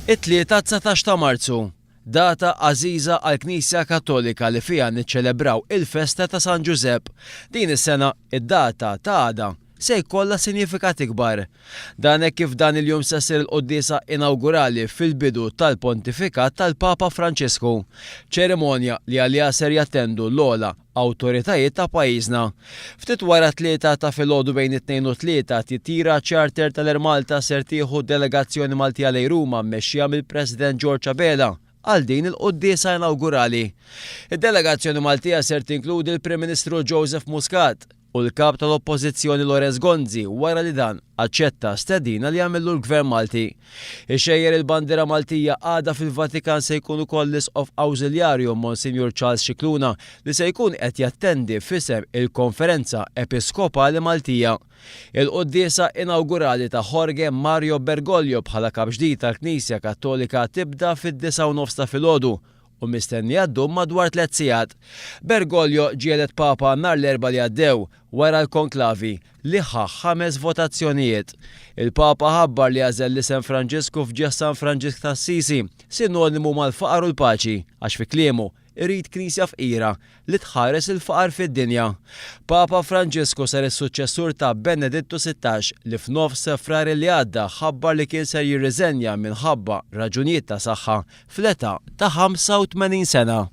It-Tlieta 19 ta' Marzu, data għażiża għall-Knisja Kattolika li fiha niċċelebraw il-festa ta' San Ġużepp. Din is-sena, id-data ta' għada se jkollha sinjifikat ikbar. Dan hekk kif dan il-jum se ssir il-quddiesa inawgurali fil-bidu tal-pontifikat tal-Papa Franġisku. Ċerimonja li għaliha ser jattendu l-ogħla awtoritajiet ta' pajjiżna. Ftit wara t-tlieta ta' filgħodu bejn it-tnejn u t-tlieta, titjira charter tal-Air Malta ser tieħu delegazzjoni Maltija lejn Ruma mmexxija mill-President George Abela għal din il-quddiesa inawgurali. Id-delegazzjoni Maltija ser tinkludi l-Prim Ministru Joseph Muscat, u l-Kap tal-Oppożizzjoni Lawrence Gonzi wara li dan aċċetta stedina li għamillu l-Gvern Malti. Ixejjer il-bandiera Maltija għada fil-Vatikan se jkun ukoll l-Isqof Awżiljarju Monsinjur Charles Scicluna li se jkun qed jattendi f'isem il-Konferenza Episkopali Maltija. Il-quddiesa inawgurali ta' Jorge Mario Bergoglio bħala Kap ġdid tal-Knisja Kattolika tibda fid-disgħa u nofs ta' filgħodu u mistennija ddum madwar tlett sigħat. Bergoglio ġie elett Papa nhar l-Erbgħa li għaddew, wara l-konklavi, li ħa ħames votazzjonijiet. Il-Papa ħabbar li għażel l-isem Franġisku f'ġieħ San Franġisk t'Assisi, sinonimu mal-faqar u l-paċi, għax fi kliemu, irid Knisja fqira li tħares il-faqar fid-dinja. Papa Franġisku sar is-suċċessur ta' Benedittu 16 li f'nofs Frar li għadda ħabbar li kien ser jirriżenja minħabba raġunijiet ta' saħħa fl-età ta' 85 sena.